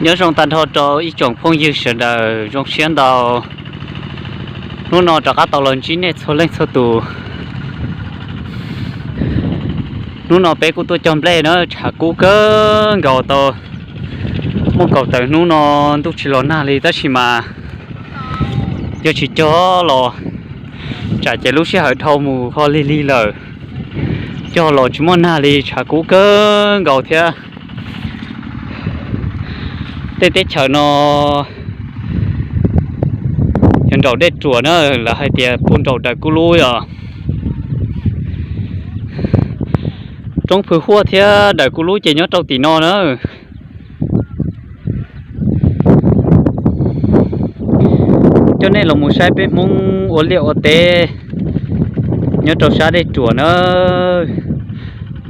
Nyob zoo tag nrho rau ib tsoom phooj ywg sawv daws, zoo siab ntau hnub no rov qab tau los ntsib nej txhua leej txhua tus. Hnub no peb kuj tuaj cog nplej na, tshav kub kawg nkaus tau muaj kaum tawm hnub no ntuj tsis los nag li, tab sis mas yog tsis cog los tsam ces lub sij hawm dhau mus ho lig lig lawm. Cog los tsis muaj nag li, tshav kub kawg nkaus thiab. Tej teb chaws no yog nraum dej ruam na, lawv hais tias puag nraum daws kuj lub yog. Roob Phwv Huaj thiab daws kuj lub ces nyob rau tim no na. Coj nej los mus saib peb Hmoob ua liaj ua teb nyob rau sab dej ruam na.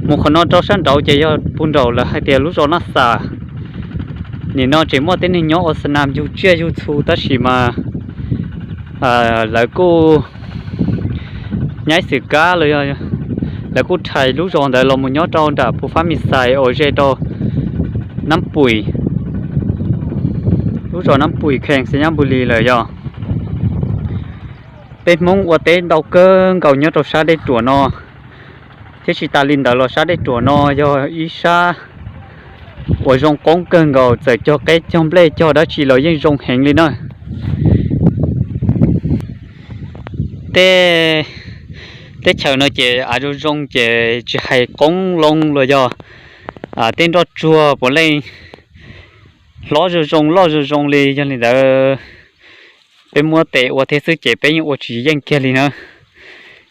Mus qhov no rau sab nraud ces yog puag nraum lawv hais tias lub zos Naj Xas. Nim no tseem muaj tej neeg nyob ua xa nas yug tsiaj yug txhu tab sis mas lawv kuj nyaib xwm kab los, lawv kuj rhais lub zos ntawd los mus nyob rau nram puag Fab Mis Xais uas ze rau Nab Puim, lub zos Nab Puim khees Xais Nyab Npus Lis lawm yog. Peb Hmoob ua teb ntau kawg nkaus nyob rau sab dej ruam no, thiab tsis tas li ntawd los sab dej ruam no yog ib sab uas zoo qoob kawg nkaus, txawm cog qeb cog nplej cog dab tsi los yeej zoo heev li na. Tej teb chaws no ces av zoo zoo ces tsis hais qoob loo los yog tej nroj tsuag puav leej hlob zoo zoo loj zoo zoo li. Yog li ntawd peb muab tes ua thiab xwb ces peb yeej ua tsis yeej kiag li na,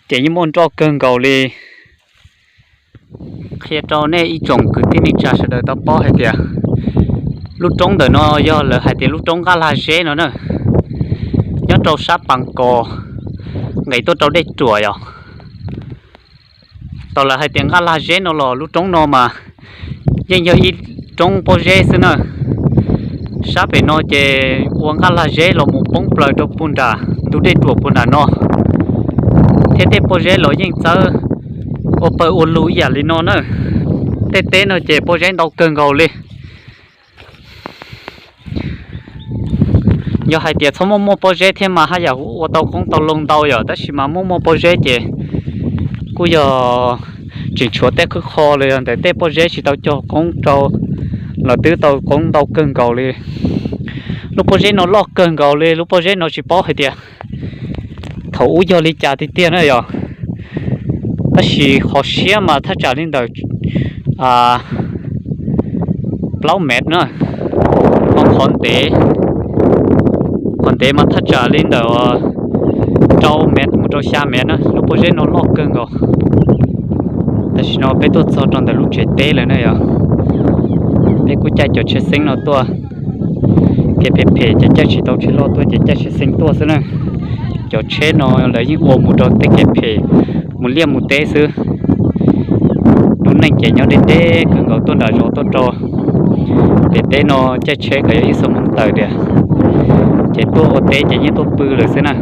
ces yeej muaj nroj kawg nkaus li. Qhia rau nej ib tsoom kwv tij neej tsa sawv daws tau paub hais tias lub roob ntawm no yog lawv hais tias lub roob Nqaj Lag Zeb no na, nyob rau sab Pas Kos, nqes tuaj rau dej ruam yog. Tau lawv hais tias Nqaj Lag Zeb no los lub roob no mas yeej yog ib roob pob zeb xwb na. Sab pem no ces ua Nqaj Lag Zeb los mus poob plaws rau puag nram ntug dej ruam puag nram no, thiab tej pob zeb los yeej txawb ua pawg ua lug ib yam li no na. Tej teb no ces pob zeb ntau kawg nkaus li. Yog hais tias txhob muaj muaj pob zeb thiab mas haj yam ua tau qoob tau loo ntau yom, tab sis mas muaj muaj pob zeb ces kuj yog tseem tshuav tej qhwb qho los yog ntawm tej pob zeb tsis tau cog qoob rau los twb tau qoob ntau kawg nkaus li. Lub pob zeb no loj kawg nkaus li, lub pob zeb no tsis paub hais tias thaum ub yog li cas tiag tiag na yog, tab sis qhov siab mas thaj tsam li ntawm plaub mev na, ho qhov ntev, qhov ntev mas thaj tsam li ntawm rau mev mus rau xya mev na. Lub pob zeb no loj kawg nkaus. Tam sim no peb tuaj txog rau ntawm lub tsev teb lawm na yog, peb kuj caij cov tsheb xeeb no tuaj, kev phem phem ces caij tsis tau tsheb loj tuaj ces caij tsheb xeeb tuaj xwb na. Cov tsheb no lawv yeej ua mus rau tej kev phem, mus liaj mus teb xwb. Lub neej ces nyob deb deb kawg nkaus, tuaj nram zos tuaj rau pem teb no caij tsheb kom yog ib xuab moos tawm tiag, ces tuaj ua teb ces yeej tuaj pw lawm xwb na.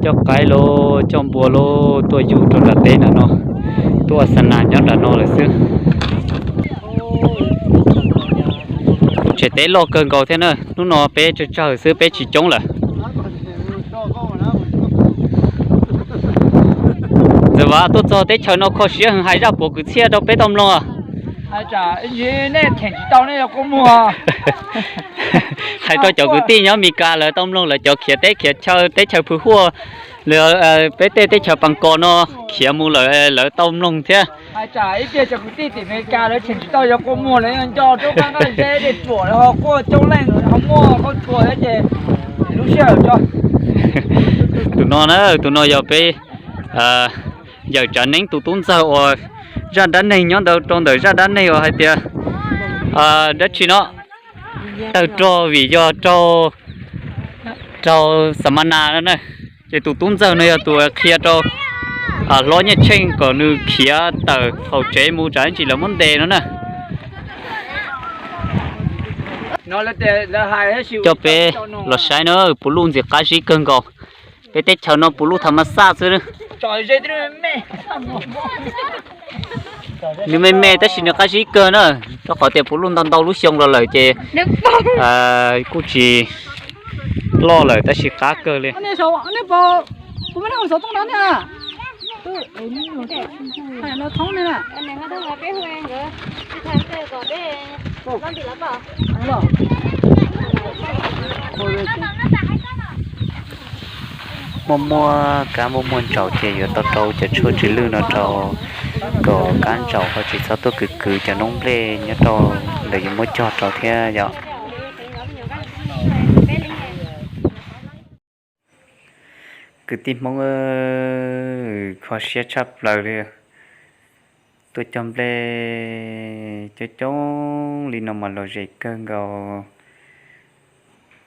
Coj qaib los coj npua los tuaj yug rau nram teb nram no, tuaj ua xa nas nyob nram no lawm xwb. Tsev teb loj kawg nkaus thiab na, hnub no peb tsawg tsawg xwb, peb tsis coob lawm. Ntxawm Vas, tuaj txog teb chaws no kho siab heev, hais zaj puav kwv txhiaj rau peb tau mloog. Hais rau cov kwv tij nyob Mes Kas lawv tau mloog, lawv cov khiav teb khiav chaw teb chaws Phwv Huaj, peb tej teb chaws Pas Kos no khiav mus lawm lawv tau mloog thiab. Hais tsam ib pliag cov kwv tij tim Mes Kas lawv tseem tsis tau yuav kua muag, lawv nco roob Nqaj Zeb dej ruam ho quaj coob leej ho muaj qoob txhua thiab ces lub sij hawm tso. Tus no na, tus no yog peb yawm Tsav Neeb tus tub ntxawg uas zaj dab neeg nyob ntawd, rau ntawm zaj dab neeg uas hais tias dab tsi no, tawg rog vim yog raug, raug xam mas nas no na. Ces tus tub ntxawg no yog tus qhia rau hlob Nyiaj Tsheej kom nws khiav tawm hauv tsev mus tsam ib ntsis lawv muab ntes no na. Coj peb los saib na, puv luj ntxim qab zib kawg nkaus. Peb teb chaws no puv luj thav mas xaj xwb. Nws me me tab sis nws qab zib kawg na. Rau qhov tias puv luj ntau ntau lub xyoo los lawm ces kuj tsis loj lawm tab sis qab kawg li. Muaj muaj kab muaj muaj ntsaum ces yuav tau rau cov tshuaj tsw lwj no rau kom kab ntsaum ho tsis txhob tuaj kwv kwv cov noob nplej nyob rau ntawm yus muab cog rau thiab yom. Kwv tij Hmoob, kho siab tshaj plaws li. Tuaj cog nplej coob coob li no mas lom zem kawg nkaus.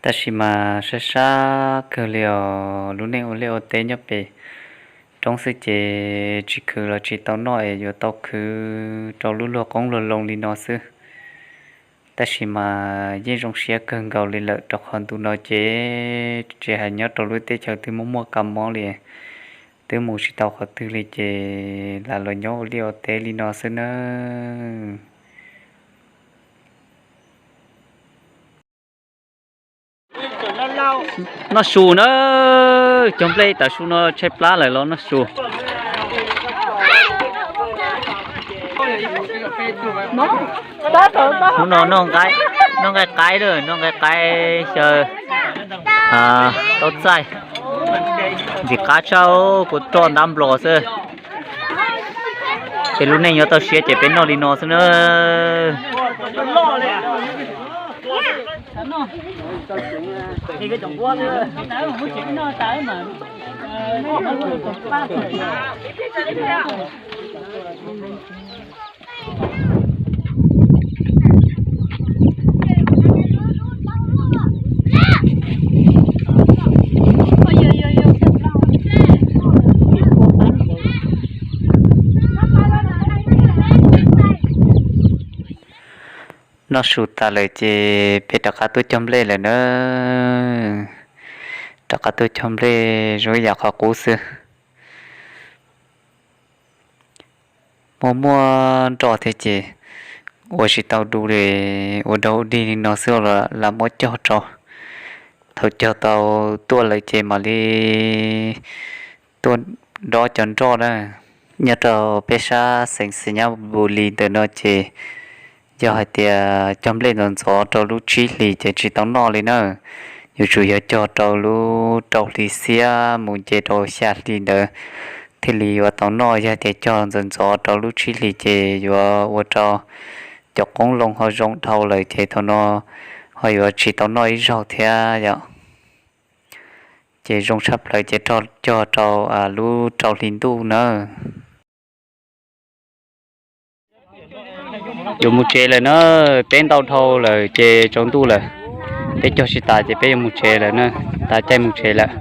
Tab sis mas sab sab kawg li os, lub neej ua liaj ua teb nyob pem roob xwb ces tsis khwv los tsis tau noj es yuav tau khwv rau lub luag qoob luag loo li no xwb. Tab sis mas yeej zoo siab kawg nkaus li lawm rau qhov ntu no ces tsis hais nyob rau lub teb chaws twb muaj muaj kab mob li, twb mus tsis tau qhov twg li ces lam los nyob ua liaj ua teb li no xwb nawb. Noj su na, cog nplej tas su no tshaib plab lawm los noj su. Hnub no noj nqaij qaib, noj nqaij qaib xyaw tau txaij. Ntxim qab tshaj, kua roj ntab nplos xwb. Ces lub neej yuav tau siab ces peb noj li no xwb na. Noj su tas lawm ces peb rov qab tuaj cog nplej lawm na. Rov qab tuaj cog nplej zoo ib yam qhov qub xwb. Muaj muaj nroj thiab ces ua tsis tau du li, ua dog ua dig li no xwb los lam muab cog rau. Thaum cog tau tuaj lawm ces mam li tuaj dob cov nroj na. Nyob rau peb sab xeev Xais Nyab Npus Lis ntawm no ces yog hais tias cog nplej ntxov ntxov rau lub tsib hlis ces tsis tau noj li na. Yuav tsum yog cog rau lub rau hli xiab mus nce rau xya hli ntawd thiaj li yuav tau noj. Yog tias cog ntxov ntxov rau lub tsib hlis ces yuav ua rau cov qoob loo ho zoo dhau lawm ces thaum no ho yuav tsis tau noj ib zaug thiab yom. Ces zoo tshaj plaws ces cog rau lub rau hli ntuj na. Yuav mus tsev lawm na, peb ntau dhau lawm ces tsaus ntuj lawm. Peb cog tsis tas ces peb yuav mus tsev lawm na, tas caij mus tsev lawm.